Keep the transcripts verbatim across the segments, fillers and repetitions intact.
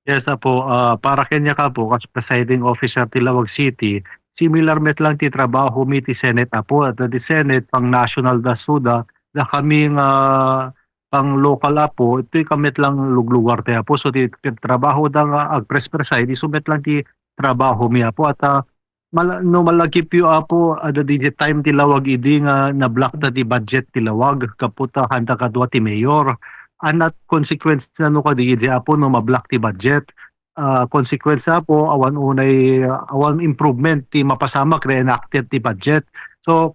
Yes, Apo. Ah, para kaniak, Apo, kas presiding officer ti Laoag City, similar met lang ti trabahomi ti Senate, Apo. Adda ti Senate, pang-national da suda, dakami nga pang-local, Apo, itoy kami met lang luglugar ti, Apo. So, ti, ti trabaho da nga agpres-preside, isu met lang ti trabahomi, Apo. At, ah, mal-, no malagipyo, Apo, adda diay time ti Laoag idi nga na-block da ti budget ti Laoag, gapu ta haanda kadua ti mayor. Ania ti consequence na no kadi idi, Apo, no ma-block ti budget? Ah, consequence, Apo, awan unay, awan improvement ti mapasamak, re-enacted ti budget. So,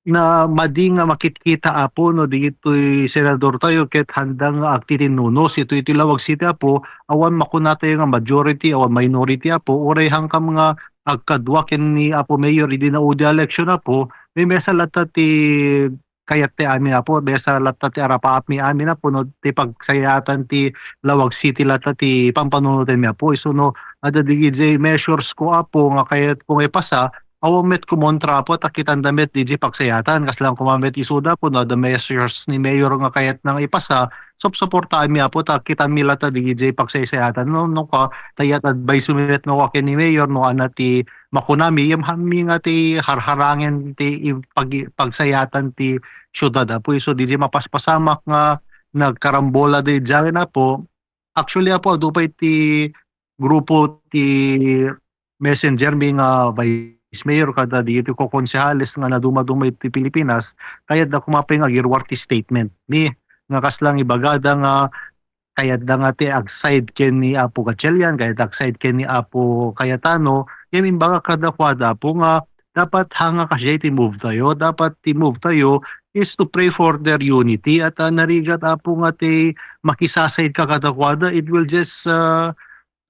na madi nga makitkita, Apo, no, ditoy senador tayo ket haanda nga agtitinnunos itoy ti Laoag City, Apo, awan makunatayo nga majority, awan minority, Apo, uray hankam nga agkadua ken ni Apo Mayor idi naudi a election, Apo, mimesa latta ti kayat ti amin, Apo, mesa latta ti arapaapmi amin, Apo, no, ti pagsayaatan ti Laoag City latta ti pampanunotenmi, Apo. Isu no, adda diay measures ko, Apo, nga kayatko nga ipasa, awan met kumontra, Apo, ta kitanda met diay pagsayaatan. Kasla koma met isuda, Apo, no, adda measures ni Mayor nga kayatna nga ipasa, supsuportaanmi, Apo, ta kitanmi latta diay pagsaysayaatan. No, no, ka, ta iyat advice mi met no, ken ni Mayor, no, ania ti makunami, yamhammi nga ti harharangen ti i-, pag-, pagsayaatan ti siudad, Apo. Isu diay mapaspasamak nga nagkarambola diay, Apo. Actually, Apo, adu pay ti grupo ti messenger mi nga vice mayor kada diay kokonsehales nga nadumaduma iti Pilipinas, kayatda koma pay nga agirwar ti statement mi nga kasla nga ibagada nga kayatda nga ti ag-side ken ni Apo Gatchalian, kayat ag-side ken ni Apo Cayetano, ngem imbagak kadakuada, Apo, nga dapat haan nga kasdiay ti move tayo. Dapat ti move tayo is to pray for their unity. At, ah, narigat, Apo, nga ti makisaside ka kadakuada, it will just, ah,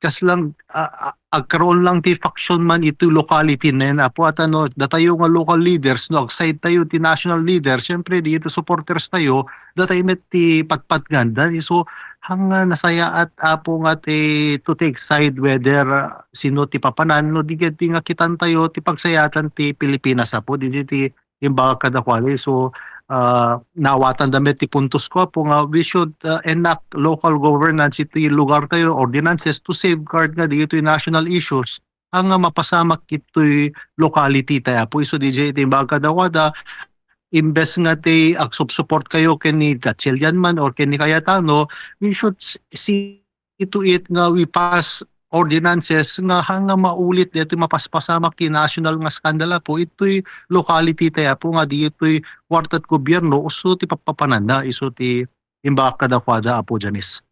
kas lang, ah, ah, agkaroon lang ti faction man iti locality nen, Apo. At ano, datayo nga local leaders, no, ag-side tayo ti national leaders, siyempre, diay supporters tayo, datay met ti patpatngandan. So, haan nga nasayaat, Apo, nga ti to take side whether, ah, sino ti papanan, no, di ket ti nga kitan tayo ti pagsayaatan ti Pilipinas, Apo, diay ti imbagak kadakuada. So, ah, naawatan da met ti puntos ko, Apo, nga we should, ah, enact local governance iti lugar tayo, ordinances to safeguard nga diay national issues, haan nga mapasamak itoy locality tayo, Apo. Isu diay ti imbagak kadakuada, imbes nga ti agsupsupport kayo ken ni Gatchalian man or ken ni Cayetano, we should s-, see to it nga we pass ordinances nga haan nga maulit daytoy mapaspasamak ti national nga skandal, Apo. Itoy locality tayo, Apo, nga diay wartat gobierno, isu ti papapananda, isu ti imbagak kadakuada, Apo Janice.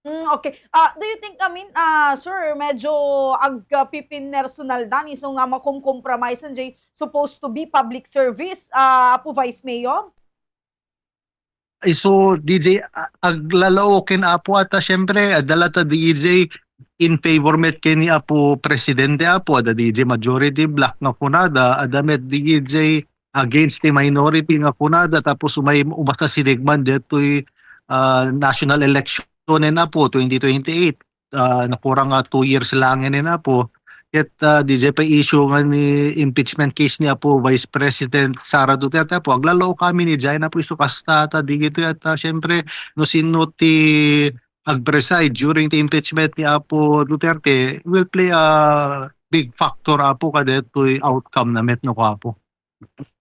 Mm, okay. Ah, do you think, I mean, ah, sir, medyo agpipinersonaldan isu nga makomkompromisean jay supposed to be public service, ah, Apo Vice Mayor? Isu diay, a-, aglalaoken, Apo, at, ah, siyempre, adda latta diay in favor met ken ni Apo Presidente, Apo, adda diay majority bloc nga kunada, adda met diay against ti minority nga kunada, tapos umay, umasa sinegman daytoy, ah, national election nen, Apo, twenty twenty-eight. Ah, nakurang nga two years laengen, Apo. Ket, ah, diay pay issue nga ni impeachment case ni Apo Vice President Sara Duterte, Apo, aglalaokamin idiay, Apo, isu kasta ta diay at, ah, siyempre, no sino ti ag-preside during the impeachment ni Apo Duterte will play a big factor, Apo, kadaytoy outcome na met, no, Apo.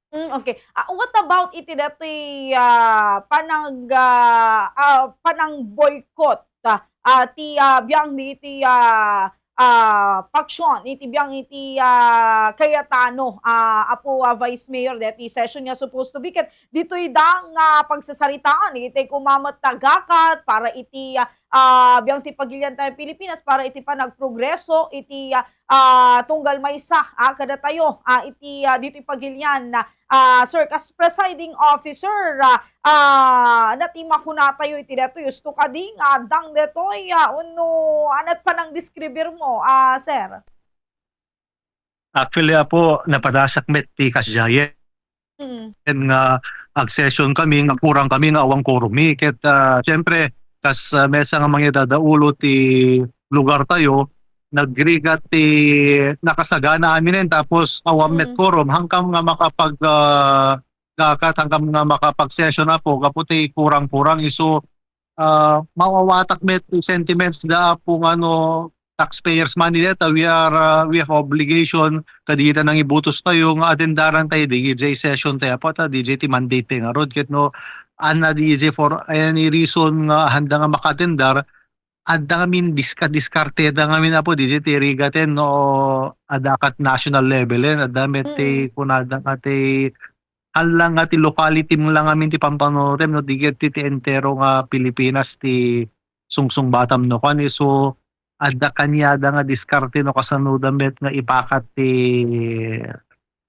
Mm, okay. Ah, what about iti datoy, ah, panag-, ah, ah, panang-boycott, ah, ah, ti, ah, biang diti, ah, ah, faction, iti biang iti, ah, Cayetano, ah, Apo, ah, Vice Mayor, deti session nga supposed to be ket ditoy da nga pagsasaritaan, iti kumamet tagakat para iti, ah, ah, biang ti pagilian tayo Pilipinas, para iti panagprogreso, iti, ah, ah, tunggal maysa, ah, kadatayo, ah, iti, ah, ditoy pagilian, ah, sir, kas presiding officer, ah, ah, ania ti makunatayo iti detoy, husto kadi nga addang detoy, ah, wenno ania ti panangdeskribirmo, ah, sir? Actually, Apo, napadasak met ti kasdiayen. Mm. Ken nga ag-session kami, nga kurang kami nga awan quorum mi. Ket, ah, siyempre, kas, ah, maysa nga mangidadaulo ti lugar tayo, nagrigat ti nakasagana aminen, tapos awan met Mm. quorum. Hankam nga makapag, ah, gakat, hankam nga makapag-session, Apo, gapu ti kurang-kurang isu ah, mawawatak met ti sentiments da Apo nga no taxpayers money deta, we are, ah, we have obligation kadagita nangibutos tayo nga attendaran tayo D J session tayo Apo ta D J ti mandate tayo ngarud ket no adda D J for any reason nga handa nga makatendar, adda ngamin diska-, diskarteda ngamin Apo D J ti rigaten no adda kat national level en, adda met ti Mm. kunada nga ti haan lang nga ti locality mo lang amin ti pampanunotem no di ket ti, ti entero nga Pilipinas ti sungsungbatam no kuan, eh. So, adda kaniada nga diskarte no kasano da met nga ipakat ti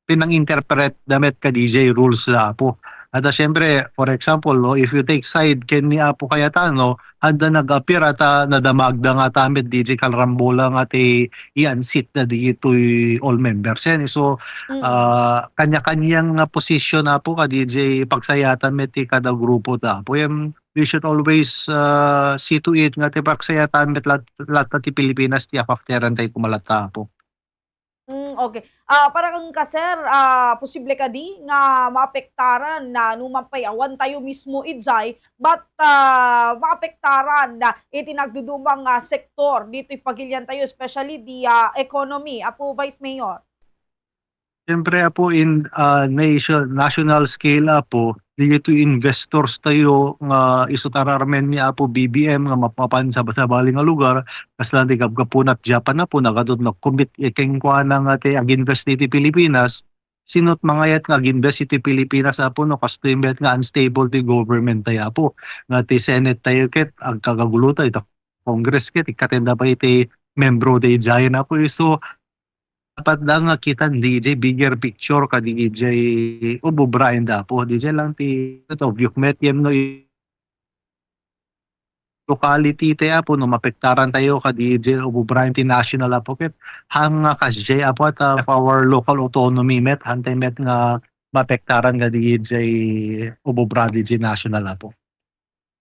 pinang-interpret da met ka D J rules da Apo. At, ah, siyempre, for example, no, if you take side ken ni Apo Cayetano, handa nag-appear at, ah, nadamagda nga ta met D J Calrambola nga ti i-unseat da ditoy all members yan. So, Mm. ah, kanya-kanyang nga posisyon Apo ka D J pagsayatan met ti kada grupo da Apo. Yan, we should always, ah, see to it nga ti pagsayatan met lat-, latta ti Pilipinas ti apapteran tayo kumalatta Apo. Mm, okay. Ah, para kang ka, sir, ah, posible kadi nga maapektaran na numan pay awan tayo mismo idiay, but, ah, maapektaran na iti nagdudumang, ah, sektor ditoy pagilian tayo, especially the, ah, economy, Apo Vice Mayor? Siyempre, Apo, in, ah, nation-, national scale, Apo, dagitoy investors tayo nga isu tararmen ni Apo B B M nga mapapan sa sabali nga lugar, kasla ti gapgapuna ti Japan, Apo, nagadot na commit, eh, kenkuana nga ti ag-invest diti Pilipinas, sino't mangayat nga ag-invest iti Pilipinas, Apo, no, kastoy met nga unstable ti government tayo, Apo, nga ti Senate tayo ket agkagagulo tayo, ita Congress ket ikkatenda pay iti membro daydiayen, Apo, isu dapat da nga kitan D J bigger picture ka D J ububraen da Apo. D J lang ti, ito, view met yem no locality ti Apo no mapektaran tayo ka D J ububraen ti national Apo ket hang nga kas J Apo at, ah, our local autonomy met, hantay met nga mapektaran ka D J ububra D J national Apo.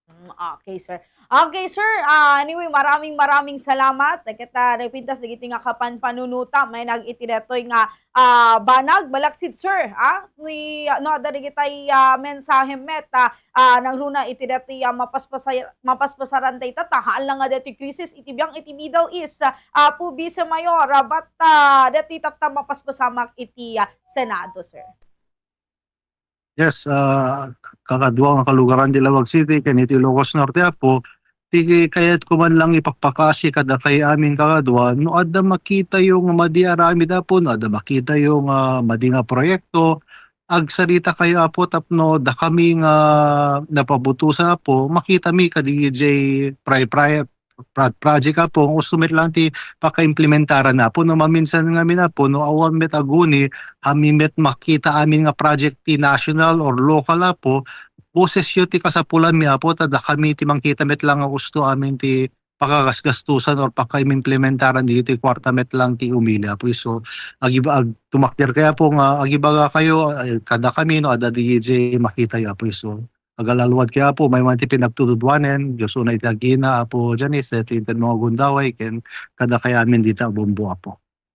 Mm, okay, sir. Okay, sir. Ah, anyway, maraming, maraming salamat. Dagita, ah, nagpintas dagiti nga kapanpanunuta, may nag iti detoy nga, ah, banag, malaksid, sir, ah, ni, no, adda dagitay, ah, mensahe met, ah, ah, nangruna iti detoy, ah, mapaspasay-, mapaspasaran dayta, ta, haan lang nga detoy krisis iti biang iti Middle East, ah, Apo Vice Mayor, ah, but, ah, detoy tatta mapaspasamak iti, ah, Senado, sir. Yes, ah, kakadua nga kalugaran ti Laoag City ken iti Ilocos Norte, Apo, ti kayatko man lang ipakpakasi kadakay amin kakadua, no adda makitayo nga madi aramid, Apo, no adda makitayo nga madi nga proyekto, agsarita kayo, Apo, tapno dakami nga napabutosan, Apo, makitami kadigijay pray-pray, pra-, project, Apo, nga usto met lang ti pakaimplementaran, Apo, no maminsan ngamin, Apo, no awan met aguni, amin met makita amin nga project ti national or local, Apo, boses yo ti kasapulan mi, Apo, ta dakami ti mangkita met lang nga usto amin ti pakagasgastusan or pakaimplementaran ditoy kuarta met lang ti umili, Apo. So, agiba-, ag-, tumakder kay, Apo, nga agibaga kayo, ay, kada kami, no, adda di makita yo, Apo. So, agalaluad kay, Apo, may man ti pinagtutudwanen, Diyos una iti agina, Apo Janice, ti inted mga gundaway, ken kada kay amin dita a bombo, Apo.